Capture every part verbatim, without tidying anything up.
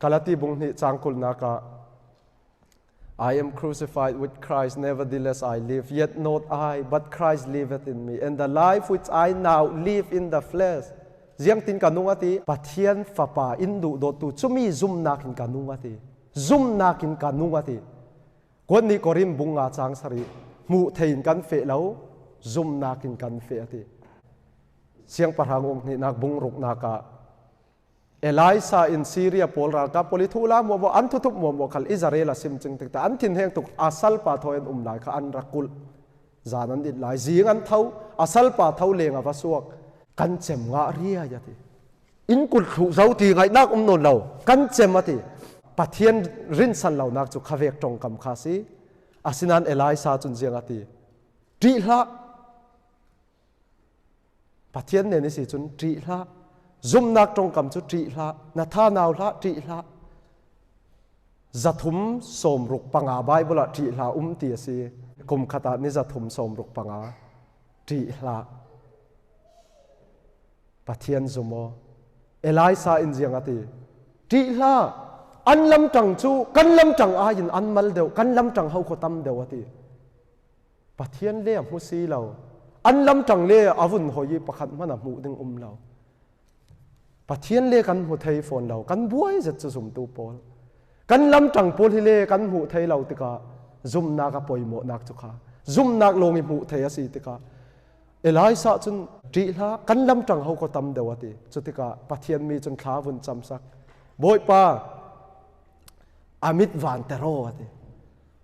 Galati bung hnih chang kulnak ah, "I am crucified with Christ, nevertheless I live, yet not I, but Christ liveth in me. And the life which I now live in the flesh," ziangtin ka nung a ti, Pathian Fapa in duhdawttu cumi zumnak in ka nung a ti. Zumnak in ka nung a ti. Kuat nih Korin bung nga chang sarih, hmuh thei in kan feh lo, zumnak in kan feh a ti. Siangpahrang ung hnihnak bung ruknak ah, Elisha in Syria pawl ralkap pawl i thuhla muahmuah, an thuthup muahmuah khal Israel a sim cing tikte an thinheng tuk a salpa thawi an um lai kha an rak kulh. Zan an it lai, zing an tho, a salpa tho leng a va suak. Kan cem ngah riai a ti. In kulh thluh zo ti ngaihnak um nawn lo. Kan cem a ti. Pathian rinsan lonak cu khavek ṭongkam kha a si. Asinain Elisha cun ziang a ti? Ṭih hlah. Pathian nen i si cun ṭih hlah. Zumnak ṭongkam cu ṭih hlah. Na thanau hlah, ṭih hlah. Zathum sawmruk panga Baibal ah ṭih hlah um ti a si. Kum khat ah ni zathum sawmruk panga ṭih hlah. Pathian zum aw. Elisha in ziang a ti? Ṭih hlah. An lamṭang cu kan lamṭang aiin an mal deuh, kan lamṭang ho khuatam deuh a ti. Pathian le a hmu si lo. An lamṭang le a vun hoi i pakhat hmanh a hmuh ding um lo. Pathian le kan hmu thei fawn lo, kan buai zet cu zumtu pawl. Kan lamṭang pawl hi le kan hmuh thei lo tikah zumnak a poimawhnak cu kha, zumnak lawng i hmuh thei a si tikah Elisha cun, "Ṭih hlah, kan lamṭang ho khuatam deuh," a ti. Cutikah Pathian mi cun thla a vun camsak. "Bawipa, a mit vante raw," a ti.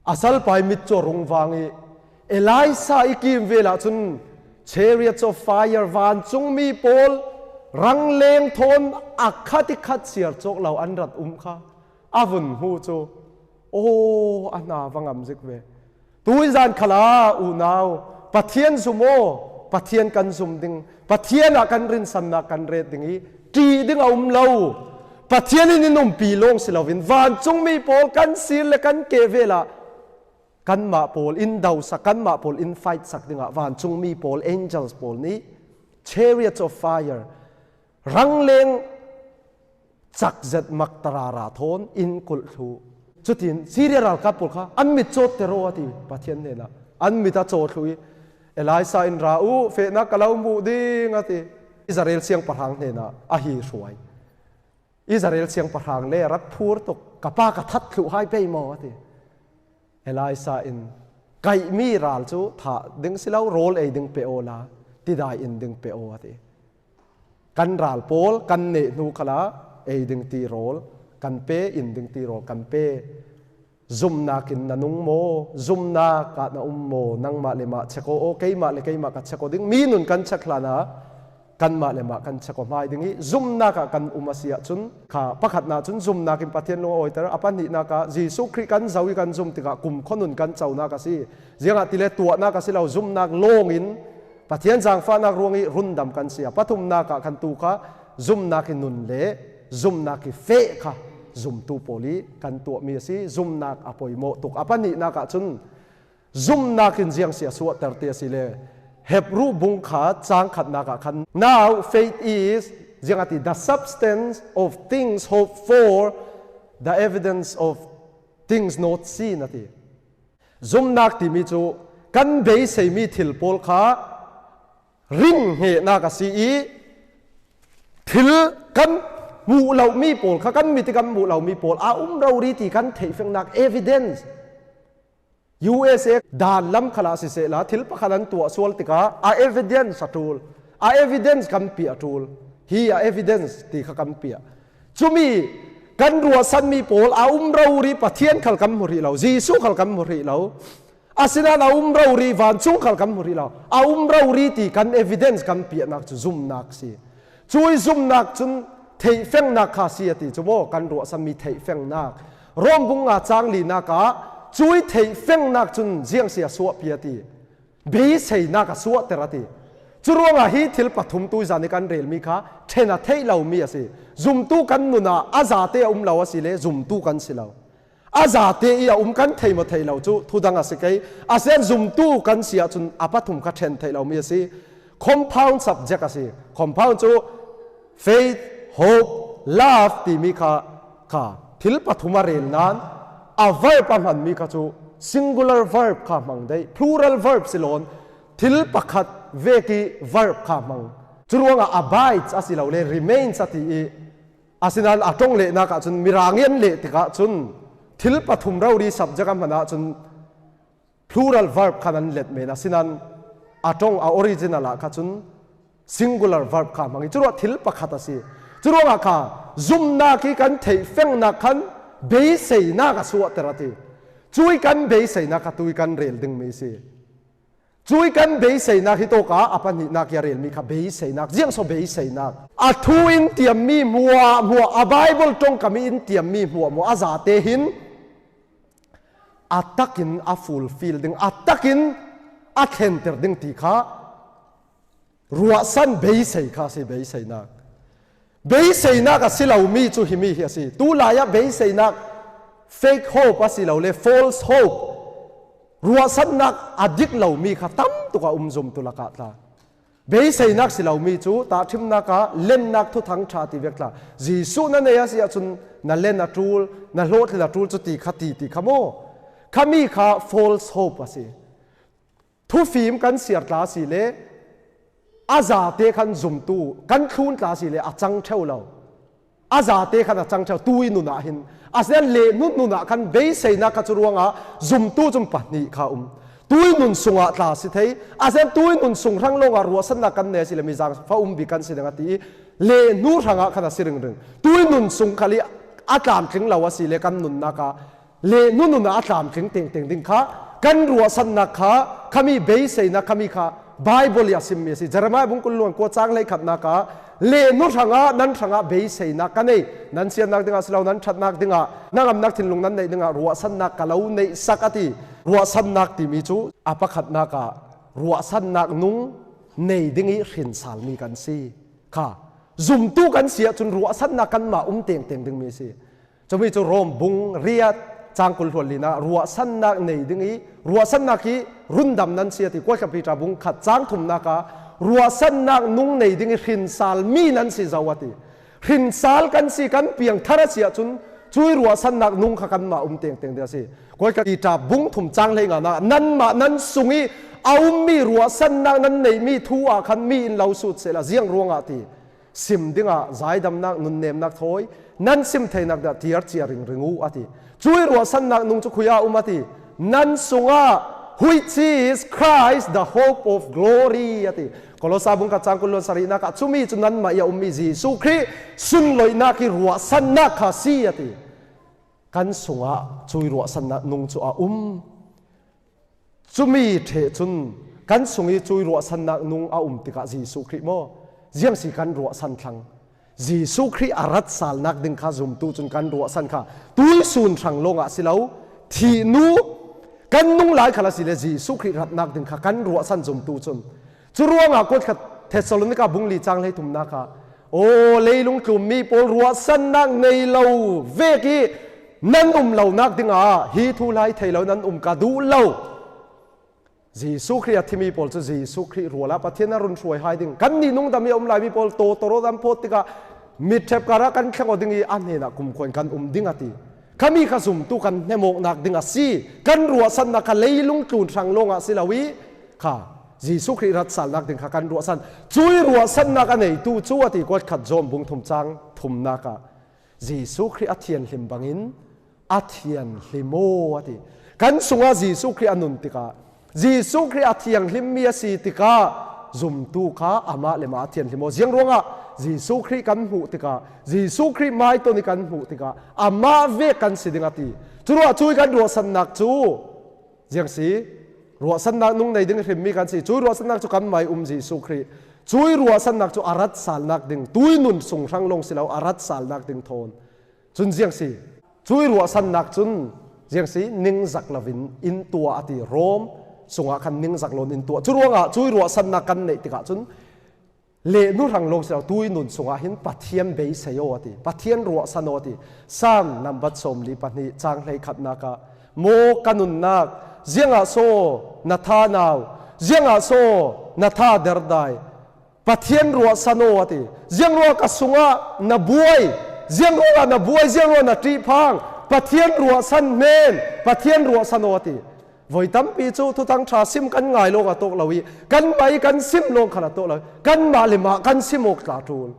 A salpa i mit cu a rung vang i Elisha i kimvel ah cun chariots of fire, vancungmi pawl rangleng thawn a khat i khat siar cawk lo an rat um kha a vun hmuh cu, aw, a hna va ngam zik ve. Tuizan khalah unau, Pathian zum aw, Pathian kan zum ding, Pathian ah kan rinsannak kan ret ding i ṭih ding a um lo. Pathian in in umpi lawng si loin vancungmi pawl kan sir le kan kehvel ah kanmah pawl in dosak, kanmah pawl in fight sak dingah vancungmi pawl, angels pawl nih chariots of fire, rangleng cakzet mak tarara thawn in kulh thluh. Cutin Syria ralkap pawl kha an mit cawtte raw a ti Pathian hnenah. An mit a caw thluh i Elisha in, "Ra u, fehnak ka lo hmuh ding," a ti. Israel siangpahrang hnenah a hi hruai. Israel siangpahrang le rat phur tuk, "Ka pa ka that thluh hai pei maw?" a ti. Elisha in, "Kaihmi ral cu thah ding si lo, rawl ei ding pe awla, tidai in ding pe aw," a ti. Kan ral pawl kan neh hnu khalah ei ding ti rawl kan pe, in ding ti rawl kan pe. Zumnak in na nung maw? Zumnak ah na um maw? Nangmah le mah check aw, aw, keimah le keimah ka check aw ding. Mi nun kan check hlanah kanmah le mah kan check aw hmai ding i zumnak ah kan um a si ahcun kha pakhatnak cun zumnak in Pathian lung a awiter, a pahnihnak ah Jesuh Khrih kan zoh i kan zum tikah kumkhua nun kan conak a si. Ziangahtile tuahnak a si lo, zumnak lawng in Pathian zaangfahnak ruang i rundam kan si. A pathumnak ah kan tu kha zumnak i nun le zumnak i feh kha zumtu pawl i kan tuahmi a si. Zumnak a poimawh tuk. A pahnihnak ah cun zumnak in ziang si a suahter ti a si le, Hebru bung khat cang khatnak ah khan, "Now faith is," ziang a ti, "the substance of things hoped for, the evidence of things not seen," a ti. Zumnak timi cu kan beiseimi thil pawl kha ringhehnak a si i, thil kan hmuh lomi pawl kha, kan mit i kan hmuh lomi pawl a um rori ti kan theihfengnak evidence. U S A dan lam khalah sisehla, thil pakhat an tuah sual tikah a evidence a ṭul, a evidence kan piah a ṭul. Hi a evidence ti kha kan piah. Cumi kan ruahsanmi pawl a um rori Pathian khal kan hmu rih lo, Jesuh khal kan hmu rih lo. Asinain a um rori vancung khal kan hmu rih lo. A um rori ti kan evidence kan piahnak cu zumnak si. Cui zumnak cun theihfengnak kha si a ti cu maw, kan ruahsanmi theihfengnak. Rom bung nga cang linak ah cui theihfengnak cun ziang si a suahpi a ti. Beiseinak a suahter a ti. Curuangah hi thil pathum tuizan i kan relmi kha ṭhen a theih lomi a si. Zumtu kan nun ah a zate a um lo a si le zumtu kan si lo. A zate i a um kan thei maw thei lo cu thudang a si kei. Asian zumtu kan si ahcun a pathum kha ṭhen theih lomi a si. Compound subject a si. Compound cu faith, hope, love timi kha, kha Thil pathum a rel nan a verb a hman mi kha chu singular verb kha hmang dei, plural verb si loin thil pakhat vek i verb kha hmang. Curuangah abides a si lo le remains a ti i, asinan a ṭong lehnak ah cun Mirang i an leh tikah cun thil pathum rori subject a hman ahcun plural verb khan an let men, asinan a ṭong a original ah kha cun singular verb kha hmang i curuah thil pakhat a si. Curuangah kha zumnak hi kan theihfengnak khan beiseinak a suahter a ti. Cui kan beiseinak kha tui kan rel dingmi si. Cui kan beiseinak hi tawka a pahnihnak i a relmi kha beiseinak, ziangso beiseinak. A thu in tiammi hmuahhmuah, a Bible ṭongkam i in tiammi hmuahhmuah a zate hin a takin a fulfill ding, a takin a thlenter ding ti kha ruahsan beisei kha a si, beiseinak. Beiseinak a si lomi cu himi hi a si. Tulai ah beiseinak fake hope a si lo le false hope, ruahsannak a dik lomi kha tam tuk a um zumtu lakah tla. Beiseinak si lomi cu tahṭhimnak ah lennak thuthang ṭha ti vek tla. Jesuh na nei a si ahcun na len a ṭul, na hlawhtling a ṭul cu ti kha ti, ti kha maw? Khami kha false hope a si. Thufim kan siar tla si le a zate khan zumtu kan thlun tla si le a cang ṭheu lo. A zate khan a cang ṭheu tui nun ah hin. Asinan lehnu nun ah khan beiseinak kha cu ruangah zumtu cun pahnih kha um. Tui nun sungah tla si thei. Asinan tui nun sung hrang lawngah ruahsannak kan nei a si le mizang fa um bik kan si ding a ti i lehnu hrangah khan a si ringring. Tui nun sung khal i a tlamtling lo a si le kan nunnak ah lehnu nun ah a tlamtling tengteng ding kha kan ruahsannak kha, khami beiseinak khami kha Bible i a simmi a si. Jeremiah bung kul luan kua cang hleikhatnak ah lehnu hrangah nan hrangah beiseinak ka nei, nan siatnak dingah si lo, nan ṭhatnak dingah, nan ngamnak thinlung nan neih dingah ruahsannak ka lo neihsak a ti. Ruahsannak timi cu a pakhatnak ah ruahsannak nung nei ding i hrinsalmi kan si kha. Zumtu kan si ahcun ruahsannak kanmah um tengteng dingmi a si. Cumi cu Rom bung riat cang kul hluan lina ruahsannak nei ding i, ruahsannak hi rundam nan si a ti. Kuaika Piter bung khat cang thumnak ah ruahsannak nung nei ding i hrinsalmi nan si zo a ti. Hrinsal kan si, kan piangthar a si ahcun cui ruahsannak nung kha kanmah um tengteng ding a si. Kuaika Piter bung thum cang hleinganak ah nanmah nan sung i a ummi ruahsannak nan neihmi thu ah khan mi in lo sut sehla ziang ruangah ti. Sim dingah zaidamnak, nunnemnak thawi nan sim theinak dah tiar cia ringring u a ti. Cui ruahsannak nung cu khui ah um a ti. Nan sungah, which is Christ, the hope of glory a ti. Kolosa bung khat cang kul luan sarihnak ah cumi cu nanmah i a ummi Jesuh Khrih sunloihnak i ruahsannak kha si a ti. Kan sungah cui ruahsannak nung cu a um. Cumi ṭheh cun kan sung i cui ruahsannak nung a um tikah Jesuh Khrih maw? Ziang si kan ruahsan thlang. Jesuh Khrih a rat salnak ding kha zumtu cun kan ruahsan kha tuisun hrang lawngah si lo, thihnu kan nung lai khal a si le Jesuh Khrih ratnak ding kha kan ruahsan zumtu cun. Curuangah kuatkhat Thessalonika bung li cang hleithumnak ah, aw, leilung tlummi pawl ruahsannak nei lo vek i nan um lonak dingah hi thu lai thei lo nan um ka duh lo. Jesuh Khrih a thimi pawl cu Jesuh Khrih rual ah Pathian a run hruai hai ding. Kannih nungdam i a um laimi pawl tawtawrawt an phawt tikah mitṭhep karah kan thleng aw ding i a hnenah kumkhuan kan um ding a ti. Khami kha zumtu kan hnemawknak ding a si. Kan ruahsannak kha leilung tlun hrang lawngah si lo i kha Jesuh Khrih ratsalnak ding kha kan ruahsan. Cui ruahsannak a neitu cu a ti kuatkhat John bung thum cang thumnak ah Jesuh Khrih a thianhlim bangin a thianhlim aw a ti. Kan sungah Jesuh Khrih a nun tikah, Jesuh Khrih a thianghlimmi a si tikah zumtu kha amah le mah a thianhlim aw. Ziang ruangah Jesuh Khrih kan hmuh tikah, Jesuh Khrih maiton i kan hmuh tikah amah vek kan si ding a ti. Curuah cui kan ruahsannak cu ziang si, ruahsannak nung nei ding hrimmi kan si. Cui ruahsannak cu kanmah i um Jesuh Khrih. Cui ruahsannak cu a ratsalnak ding, tuinun sung hrang lawng si lo, a ratsalnak ding thawn. Cun ziang si, cui ruahsannak cun ziang si, ningzak loin in tuah a ti. Rom sungah khan ningzak loin in tuah. Curuangah cui ruahsannak kan neih tikah cun lehnu hrang lawng si lo, tuinun sungah hin Pathian beisei aw a ti, Pathian ruahsan aw a ti. Sam nambat sawmli pahnih cang hleikhatnak ah, maw ka nunnak, ziangah saw na thanau, ziangah saw na tha derdai, Pathian ruahsan aw a ti. Ziangruah ka sungah na buai, Ziang ruangah na buai, ziang ruangah na ṭih phang, Pathian ruahsan hnen, Pathian ruahsan aw a ti. Voi tampi cu Thuthang ṭha sim kan ngai lawngah tawk lo ih, kanmah ih kan sim lawng khalah tawk lo, kanmah le mah kan sim awk tla ṭul.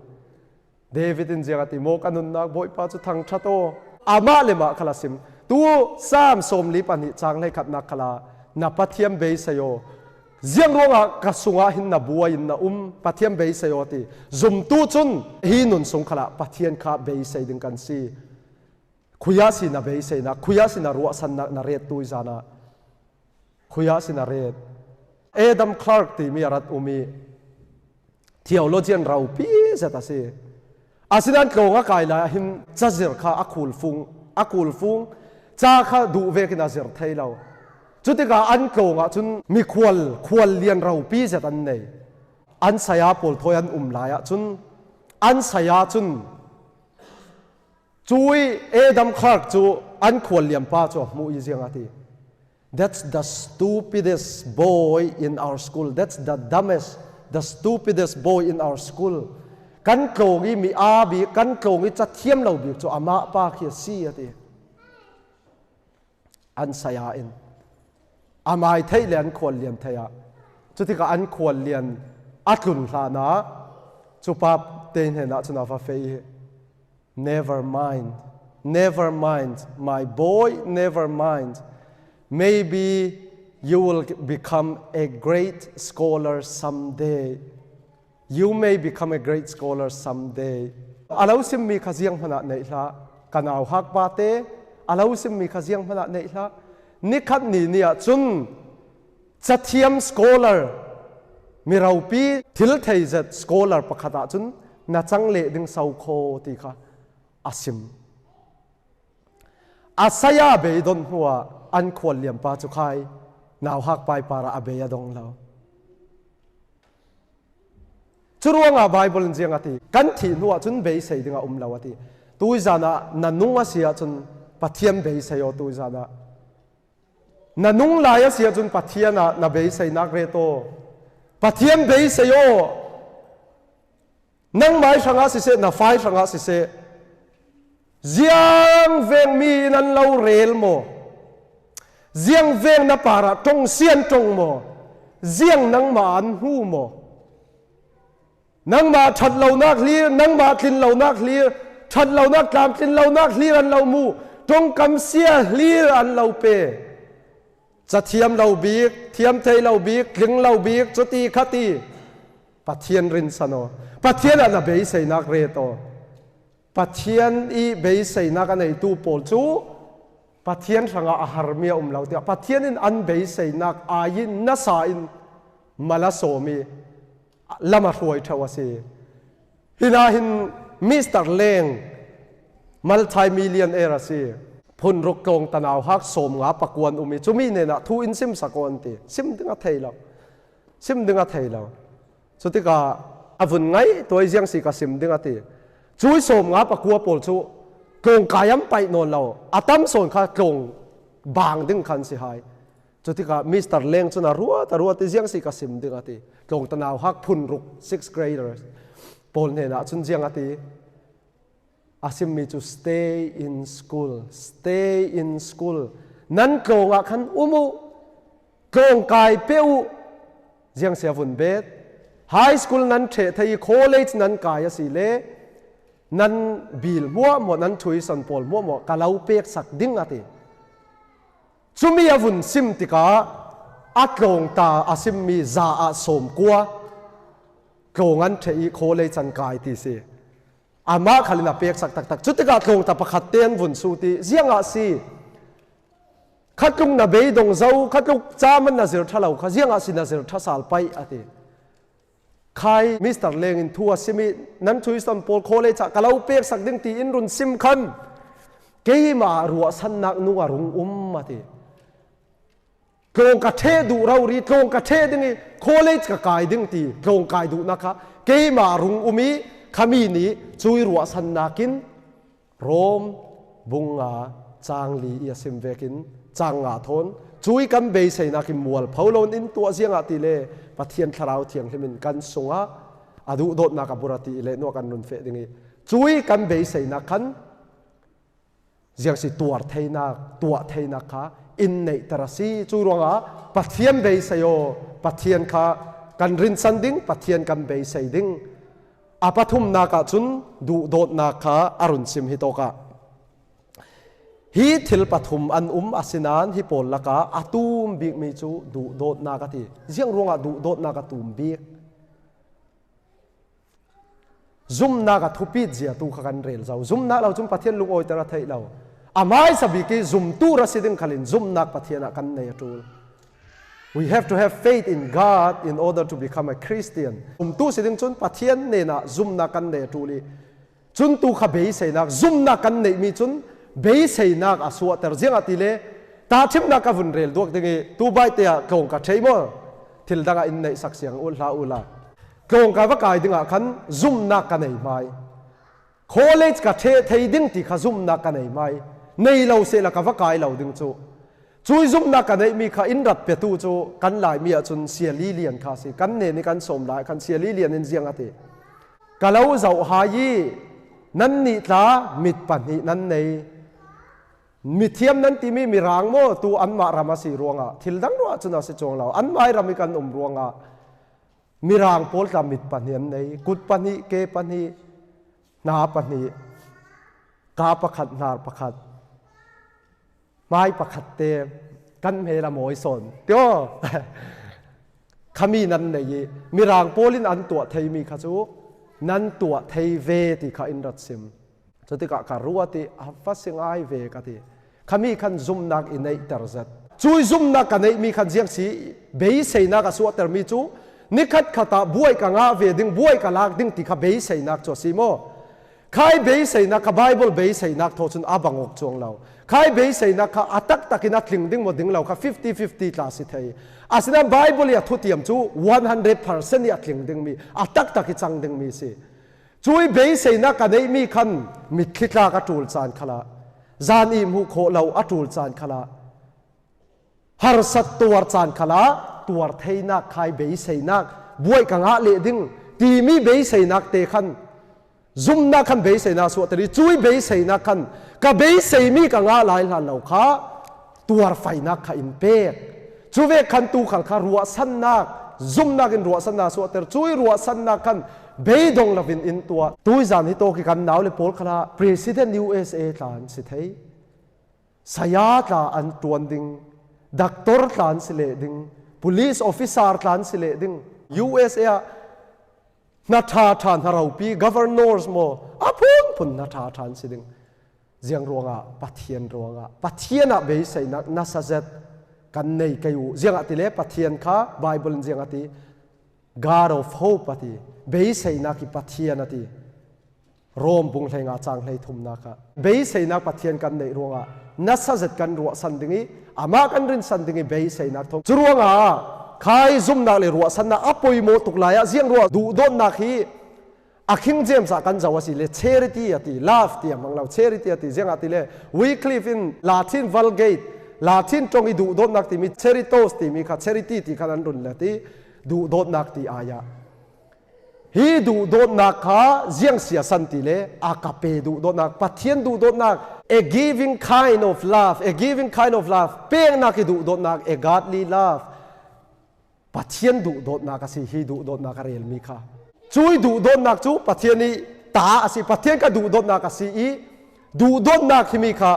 David in ziang a ti maw, ka nunnak Bawipa cu thangṭhat aw. Amah le mah khalah sim. Tu Saam sawmli pahnih cang hleikhatnak khalah, na Pathian beisei aw. Ziang ruangah ka sungah hin na buai in na um, Pathian beisei aw a ti. Zumtu cun hi nun sung khalah Pathian kha beisei ding kan si. Khui ah si na beiseinak, khui ah si na ruahsannak na ret tu i zan ah? Khui ah si na ret? Adam Clark timi a rat um ih theologian ropi zet a si. Asinain tlawng a kai lai ah hin cazir kha a kulfung, a kulfung, ca kha duh vekin a zir thei lo. Cutikah an tlawng ah cun mikhual, khual lian ropi zet an nei. An saya pawl thawi an um lai ah cun, an saya cun, Cui Adam Clark cu an khualliam pa cu a hmuh i ziang a ti. That's the stupidest boy in our school. That's the dumbest, the stupidest boy in our school. Kan tlawng i mi aa bik, kan tlawng i cathiam lo bik cu amah pa khi a si a ti. An saya in a mai theih le an khualliam theih ah, cutikah an khuallian a tlun hlan ah cu pa te hnenah cun a va feh i, "Never mind, never mind, my boy, never mind. Maybe you will become a great scholar someday. You may become a great scholar someday." A lo simmi kha ziang hmanah neih hlah, ka nauhak pa te, a lo simmi kha ziang hmanah neih hlah. Nikhat ni ni ah cun cathiam scholar, mi ropi thil thei zet scholar pakhat ah cun na cang leh ding so kho ti kha a sim. A saya beidon hnuah an khualliam pa cu khai nauhak pai parah a bei a dong lo. Curuangah Baibal in ziang a ti, kan thih hnuah cun beisei ding a um lo a ti. Tuizan ah na nung a si ahcun Pathian beisei aw, tuizan ah. Na nung lai a si ahcun Pathian ah na beiseinak ret aw. Pathian beisei aw. Nangmai hrangah siseh, na fai hrangah siseh, ziang veng mi in an lo rel maw? Ziang veng na parah ṭong si an ṭong maw? Ziang nangmah an hnu maw? Nangmah ṭhat lonak hlir, nangmah tlin lonak hlir, ṭhat lonak tlamtlin lonak hlir an lo mu, ṭongkam sia hlir an lo pe. Cathiam lo bik, thiam thei lo bik, tling lo bik, cuti kha ti. Pathian rinsan aw. Pathian ah na beiseinak ret aw. Pathian i beiseinak a neitu pawl cu Pathian hrangah a harmi a um lo tiah Pathian in an beiseinak ai in nasa in mal a sawm i lam a hruai ṭheu a si. Hinah hin Mister Leng, multi-millionaire a si. Phunruk tlawng tanau hak sawmnga pakua an um i cumi hnenah thu in simsak aw an ti. Sim ding a thei lo. Sim ding a thei lo. Cutikah a vun ngaih tuai ziang si ka sim ding a ti. Cui sawmnga pakua pawl cu tlawngkai an paih nawn lo. A tam sawn kha tlawng bang ding khan si hai. Cutikah Mister Leng cun a ruat, a ruat i ziang si ka sim ding a ti. Tlawng tanau hak phunruk, sixth graders, pawl hnenah cun ziang a ti. A simmi cu stay in school, stay in school. Nan tlawng ah khan um uh, tlawngkai pe uh. Ziang si a vun bet. High school nan ṭheh thei i college nan kai a si le nan bill hmuahhmuah, nan tuition pawl hmuahhmuah ka lo peksak ding a ti. Cumi a vun sim tikah a tlawngta a simmi za ah sawmkua tlawng an ṭheh i college an kai ti si. Amah khal in a peksak taktak. Cutikah tlawngta pakhat te an vun sut i, ziangah si? Khatluk na beidong zo, khatluk ca man na zir ṭha lo kha, ziangah si na zir ṭha sal paih a ti. Khai Mister Leng in thu a sim i, nan tuition pawl college ah ka lo peksak ding ti in run sim khan keimah ruahsannak nung a rung um a ti. Tlawng ka ṭheh duh rori, tlawng ka ṭheh ding i college ka kai ding ti tlawng kai duhnak kha keimah rung um i khami nih cui ruahsannak in Rom bung nga cang li i a sim vekin cang nga thawn cui kan beiseinak in mualpho loin in tuah, ziangah ti le Pathian Thlarau Thianghlim in kan sungah a duhdawtnak a bur a ti i le nuak an run feh ding i Cui kan beiseinak khan ziangsi tuar theinak, tuah theinak kha in neihter a si. Cui ruangah Pathian beisei aw, Pathian kha kan rinsan ding, Pathian kan beisei ding. A pathumnak ahcun duhdawtnak kha a run sim hi tawkah hi thil pathum an um, asinain hi pawl lakah a tum bikmi cu duhdawtnak a ti. Ziang ruangah duhdawtnak a tum bik? Zumnak a thupit zia tu kha kan rel zo. Zumnak lo cun Pathian lungawiter a theih lo. A hmaisa bik ih zumtu ra si ding khalin zumnak Pathian ah kan nei a ṭul. We have to have faith in God in order to become a Christian. Zumtu si ding cun Pathian hnenah zumnak kan nei a ṭul ih cun tu kha beiseinak, zumnak kan neihmi cun beiseinak a suahter. Ziangahtile tahṭhimnak ka vun rel duak ding ih, tu baite ah tlawng ka ṭheh maw? Thil dangah in neihsak siang uh hlah uhla. Tlawng ka va kai dingah khan zumnak ka nei hmai. College ka ṭheh thei ding ti kha zumnak ka nei hmai. Nei lo sehla ka va kai lo ding cu. Cui zumnak ka neihmi kha in rat petu cu kan Laimi ahcun Sia Li Lian kha a si. Kan hnen ih kan sawm lai khan Sia Li Lian in ziang a ti? Ka lo zoh hai ih nannih tla mit pahnih nan nei. Mithiam nan timi Mirang maw, tu anmah ram a si ruangah thil dang ruah cun a si cuang lo. Anmah ih ram ih kan um ruangah Mirang pawl tla mit pahnih an nei, kut pahnih, ke pahnih, hna pahnih, ka pakhat, hnar pakhat, hmai pakhat te, kan hmel a mawi sawn. Tio, khami nan nei ih, Mirang pawl in an tuah theimi kha cu nan tuah thei ve ti kha in rat sim. Cutikah ka ruat ih a va si ngai ve ka ti. Khami khan zumnak i neihter zet. Cui zumnak ka neihmi khan ziang si, beiseinak a suahtermi cu nikhat khat ah buai ka ngah ve ding, buai ka lak ding ti kha beiseinak cu a si maw? Khai beiseinak kha Bible beiseinak thaw cun a bang awk cuang lo. Khai beiseinak kha a taktak in a tling ding maw ding lo kha fifty fifty tla si thei. Asinain Bible ih a thutiam cu one hundred percent ih a tling dingmi, a taktak ih cang dingmi si. Cui beiseinak ka neihmi khan mitthli tlak a ṭul caan khalah, zan ih hmuh khawh lo a ṭul caan khalah, harsat tuar caan khalah, tuar theinak khai beiseinak, buai ka ngah leh ding timi beiseinak te khan, zumnak khan beiseinak suahter ih, cui beiseinak khan ka beiseimi ka ngah lai hlan lo kha, tuarfainak kha in pek. Cuvek khan tu khal kha ruahsannak, zumnak in ruahsannak suahter, cui ruahsannak khan beidong lo in in tuah. Tuizan hi tawk ih kan nau le pawl khalah President U S A tla an si thei. Saya tla an ṭuan ding, doctor tla an si leh ding, police officer tla an si leh ding. U S A ah hna ṭha ṭha, hna ropi, governors maw, a phunphun hna ṭha ṭha an si ding. Ziang ruangah, Pathian ruangah, Pathian ah beiseinak nasa zet kan nei kei uh. Ziangahtile Pathian kha Bible in ziang a ti? God of hope a ti. Beiseinak ih Pathian a ti. Rom bung hleinga cang hleithumnak ah beiseinak Pathian kan neih ruangah nasa zet kan ruahsan ding ih, amah kan rinsan ding ih beiseinak thawng. Curuangah khai zumnak le ruahsannak a poimawh tuk lai ah ziang ruah duhdawtnak hi a King James ah kan zoh a si le charity a ti, love ti a hmang lo, charity a ti. Ziangahtile Wycliffe in Latin Vulgate, Latin ṭong ih duhdawtnak timi charitos timi kha charity ti khan an run let ih duhdawtnak ti ai ah. Hi duhdawtnak kha ziang si a san ti le agape duhdawtnak, Pathian duhdawtnak, a giving kind of love, a giving kind of love, peknak ih duhdawtnak, a godly love. Pathian duhdawtnak a si, hi duhdawtnak a relmi kha. Cui duhdawtnak cu Pathian ih ta a si, Pathian kha duhdawtnak a si ih, duhdawtnak himi kha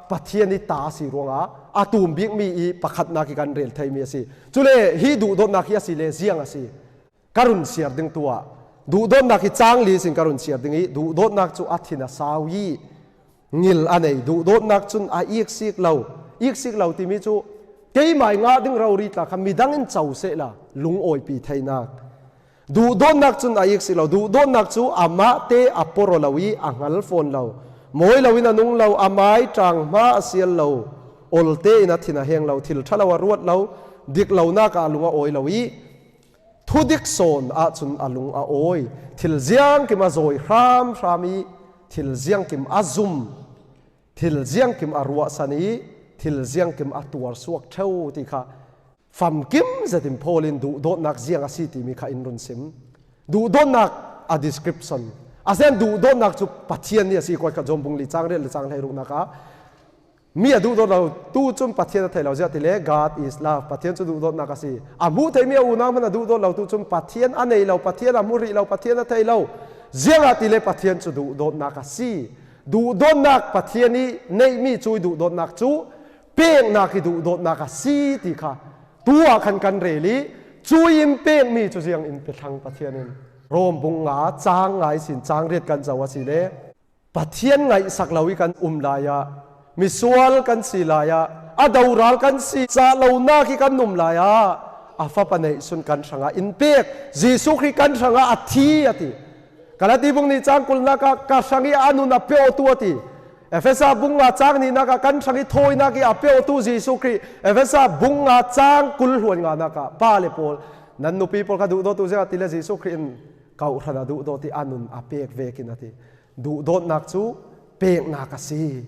Pathian ih ta a si ruangah a tum bikmi ih pakhatnak ih kan rel theimi a si. Cule hi duhdawtnak hi a si le ziang a si? Ka run siar ding tu ah, duhdawtnak hi cang li sin ka run siar ding ih, duhdawtnak cu a thin a sau ih ngil a nei. Duhdawtnak cun a iksik lo, iksik lo timi cu keimah ih ngah ding rori tla kha midang in co sehla lungawipi theinak. Duhdawtnak cun a iksik lo, duhdawtnak cu amahte a porh aw lo ih a hngal fawn lo, mawi loin a nung lo, a mai ṭang hma a sial lo, olte in a thin a heng lo, thil ṭha lo a ruat lo, dik lonak ah a lung a awi lo ih, thudik sawn ahcun a lung a awi. Thil ziangkim a zawi hramhram ih, thil ziangkim a zum, thil ziangkim a ruahsan ih, thil ziangkim a tuarsuak ṭheu ti kha famkim zetin Paul in duhdawtnak ziang a si timi kha in run sim. Duhdawtnak a description, A zen duhdawtnak cu Pathian nih a si, kuat khat Rom bung li cang riat le cang hleiruknak ah mi a duhdawt lo tu cun Pathian a thei lo ziah ti le, God is love. Pathian cu duhdawtnak a si. A hmuh theihmi a unau hmanh a duhdawt lo tu cun Pathian a nei lo, Pathian a hmu rih lo, Pathian a thei lo. Ziangahtile Pathian cu duhdawtnak a si. Duhdawtnak Pathian ih neihmi cu ih duhdawtnak cu peknak ih duhdawtnak a si ti kha tu ah khan kan rel ih, cu in pekmi cu ziang in pe thlang Pathian in. Rom bung nga cang nga ihsin cang riat kan zoh a si le, Pathian ngaihsak lo ih kan um lai ah, misual kan si lai ah, a doral kan si, cah lonak ih kan um lai ah, a Fapa neihsun kan hrangah in pek, Jesuh Khrih kan hrangah a thi a ti. Galati bung nih cang kulnak ah ka hrang ih a nun a pe awtu a ti. Efesa bung nga cang nihnak ah kan hrang ih thawinak ih a pe awtu Jesuh Khrih. Efesa bung nga cang kul hluan nganak ah pa le pawl, nan nupi pawl kha duhdawt uh ziangahtile Jesuh Khrih in kawhhran a duhdawt ih a nun a pek vekin a ti. Duhdawtnak cu peknak a si.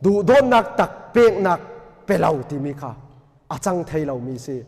Duhdawtnak tak peknak pe lo timi kha a cang thei lomi si.